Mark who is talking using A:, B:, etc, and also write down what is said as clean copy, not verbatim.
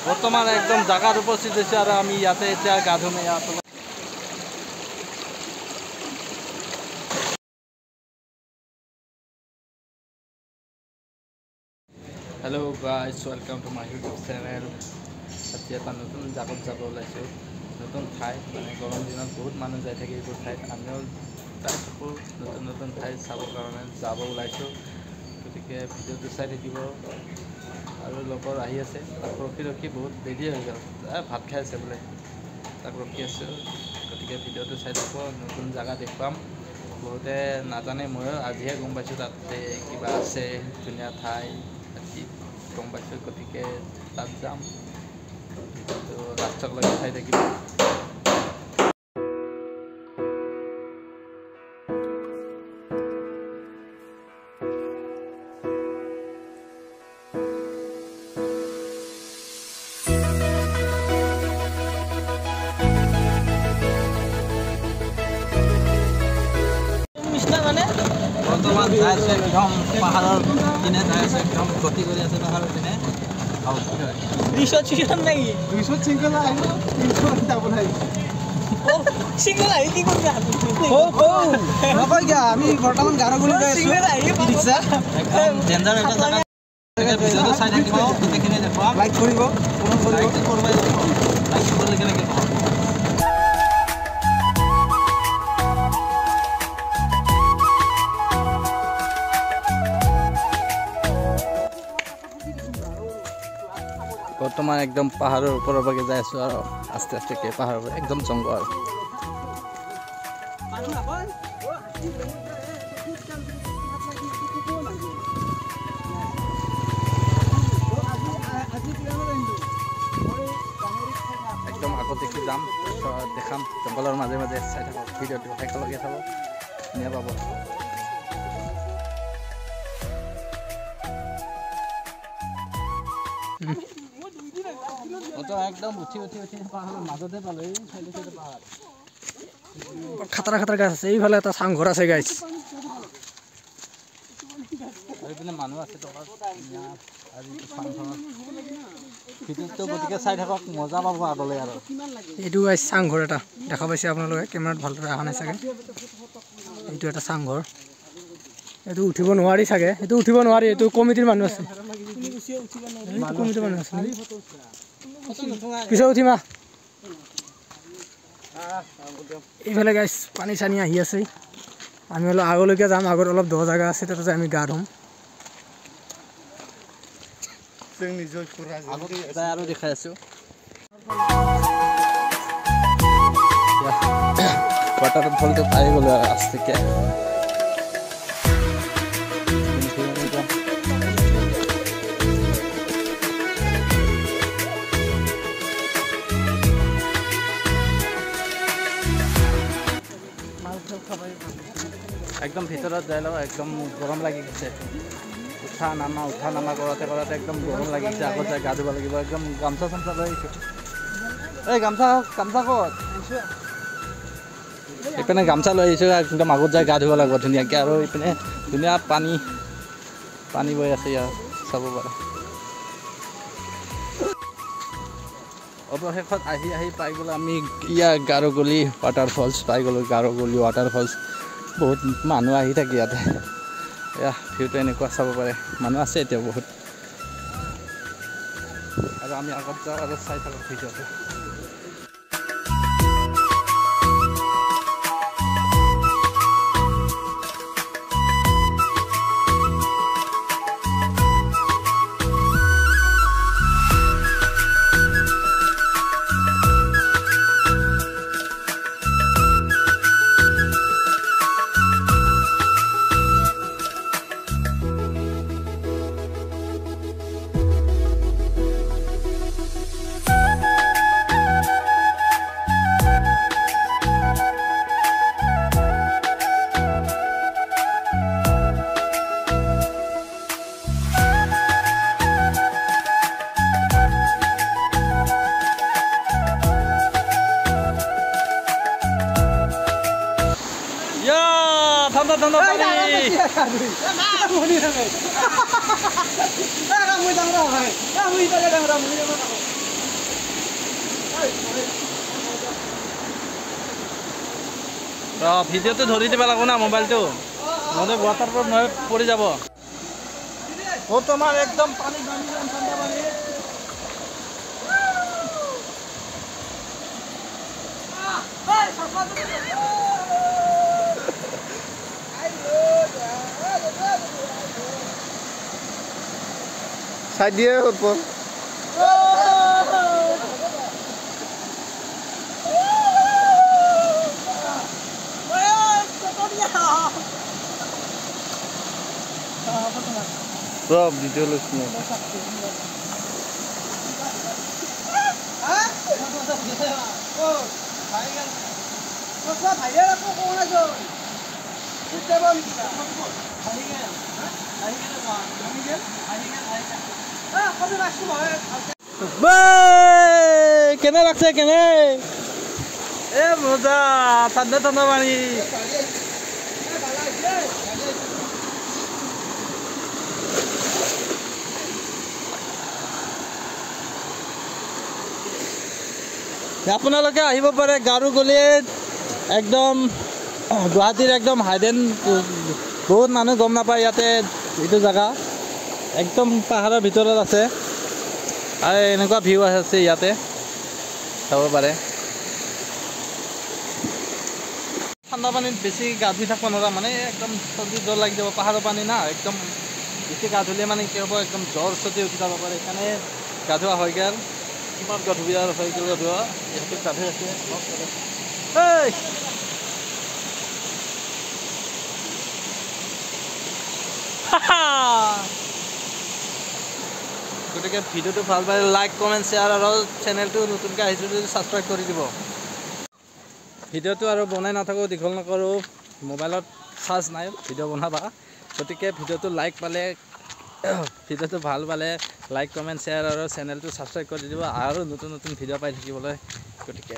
A: বৰ্তমান একদম জাগাত উপস্থিত হৈছে আৰু আমি ইয়াতে এতিয়া গা ধুম। ইয়াত hello guys, welcome to my YouTube channel. আজি এটা নতুন জাগাত যাব ওলাইছোঁ, নতুন ঠাই। মানে গৰম দিনত বহুত মানুহ যাই থাকে এইবোৰ ঠাইত, আমিও যাই থাকোঁ নতুন নতুন ঠাই চাবৰ কাৰণে যাব ওলাইছোঁ। গতিকে ভিডিঅ'টো চাই থাকিব। আৰু লগৰ আহি আছে, তাক ৰখি ৰখি বহুত দেৰি হৈ গ'ল, ভাত খাই আছে বোলে, তাক ৰখি আছোঁ। গতিকে ভিডিঅ'টো চাই থাকোঁ, নতুন জেগা দেখুৱাম। বহুতে নাজানে, ময়ো আজিহে গম পাইছোঁ তাতে কিবা আছে ধুনীয়া ঠাই, আজি গম পাইছোঁ। গতিকে তাত যাম, ভিডিঅ'টো লাষ্টলৈকে চাই থাকিব। বৰ্তমান যাই আছোঁ একদম পাহাৰৰ পিনে যাই আছোঁ, একদম গতি কৰি আছে পাহাৰৰ পিনে।
B: আমি বৰ্তমান গাৰোগুলি যাই আছোঁ।
A: একদম ডেঞ্জাৰ এটা জাগা, ভিডিঅ'টো চাই থাকিব, গোটেইখিনি দেখুৱাম।
B: লাইক কৰিব, কমেণ্ট কৰিব,
A: লাইক কৰিবই লাগিব, লাইক নকৰিলে কেনেকৈ হ'ব। বৰ্তমান একদম পাহাৰৰ ওপৰৰ ভাগে যাই আছোঁ আৰু আস্তে আস্তেকৈ পাহাৰৰ একদম জংঘল। একদম আগত দেখি যাম, দেখাম জংঘলৰ মাজে মাজে। চাই থাকক ভিডিঅ'টো, একেলগে চাব, ধুনীয়া পাব। একদম উঠি উঠি উঠি পাহাৰৰ মাজতে পালো, এই চাইডে চাইডে পাহাৰ,
B: খাতৰা খাতৰা গাছ আছে। এইফালে এটা চাংঘৰ আছে গাইছ,
A: আৰু এইপিনে মানুহ আছে তলত। আৰু চাংঘৰ ভিডিঅ'টো গতিকে চাই থাকক, মজা পাব আগলৈ। আৰু
B: এইটো গাইছ চাংঘৰ এটা দেখা পাইছে আপোনালোকে, কেমেৰাত ভালদৰে অহা নাই চাগে। এইটো এটা চাংঘৰ, এইটো উঠিব নোৱাৰি চাগে, এইটো উঠিব নোৱাৰি, এইটো কমিটিৰ মানুহ আছে, কমিটিৰ মানুহ আছে। পিছত উঠিম। এইফালে গাইছ পানী চানী আহি আছে। আমি অলপ আগলৈকে যাম, আগত অলপ দ জেগা আছে, তাতে আমি গা ধুম।
A: আৰু দেখাই আছোঁ ৱাটাৰফলটো পাই গ'লো আৰু আস্তেকে। একদম ভিতৰত যাই লওঁ, একদম গৰম লাগি গৈছে। উঠা নামা উঠা নামা কৰোঁতে কৰোঁতে একদম গৰম লাগি গৈছে। আগত যাই গা ধুব লাগিব, একদম গামোচা চামচা লৈ আহিছোঁ। এই গামোচা গামোচা ক'ত? এইপিনে গামোচা লৈ আহিছোঁ, একদম আগত যাই গা ধুব লাগিব ধুনীয়াকৈ। আৰু এইপিনে ধুনীয়া পানী পানী বৈ আছে, ইয়াত চাব পাৰে। অৱশেষত আহি আহি পাই গ'লোঁ আমি ইয়াৰ গাৰোগলি ৱাটাৰফলছ পাই গ'লোঁ। গাৰোগলি ৱাটাৰফলছ, বহুত মানুহ আহি থাকে ইয়াতে। এয়া ভিউটো এনেকুৱা চাব পাৰে, মানুহ আছে এতিয়া বহুত। আৰু আমি আগত যাওঁ আৰু চাই থাকোঁ ভিডিঅ'টো। ভিডিঅ'টো ধৰি দিব লাগিব না মোবাইলটো, নহ'লে ৱাটাৰপ্ৰুফ নহয় পৰি যাব। তোমাৰ একদম পানী ঠাণ্ডা পানী।
C: সাইড দিয়ে ওপর। সব ভিডিও লইছ না।
A: কেনে লাগছে কেনে? এ মজা, ঠাণ্ডা ঠাণ্ডা পানী। আপোনালোকে আহিব পাৰে গাৰু গলিত, একদম গুৱাহাটীৰ একদম হাইডেন, বহুত মানুহ গম নাপায় ইয়াতে এইটো জেগা, একদম পাহাৰৰ ভিতৰত আছে আৰু এনেকুৱা ভিউ আছে ইয়াতে চাব পাৰে। ঠাণ্ডা পানীত বেছি গা ধুই থাকিব নোৱাৰা, মানে একদম চৰ্দি জ্বৰ লাগি যাব। পাহাৰৰ পানী না, একদম বেছি গা ধুলে মানে কি হ'ব, একদম জ্বৰ চৰ্দি উঠি যাব পাৰে। সেইকাৰণে গা ধোৱা হৈ গ'ল, কিমান গা ধুবি আৰু হৈ গ'ল গা ধোৱা। ইহঁতে গা ধুই আছে। গতিকে ভিডিঅ'টো ভাল পালে লাইক, কমেণ্ট, শ্বেয়াৰ আৰু চেনেলটো নতুনকৈ আহিছোঁ যদি ছাবস্ক্ৰাইব কৰি দিব। ভিডিঅ'টো আৰু বনাই নাথাকোঁ, দীঘল নকৰোঁ, মোবাইলত চাৰ্জ নাই ভিডিঅ' বনাবা। গতিকে ভিডিঅ'টো লাইক পালে, ভিডিঅ'টো ভাল পালে লাইক, কমেণ্ট, শ্বেয়াৰ আৰু চেনেলটো ছাবস্ক্ৰাইব কৰি দিব আৰু নতুন নতুন ভিডিঅ' পাই থাকিবলৈ। গতিকে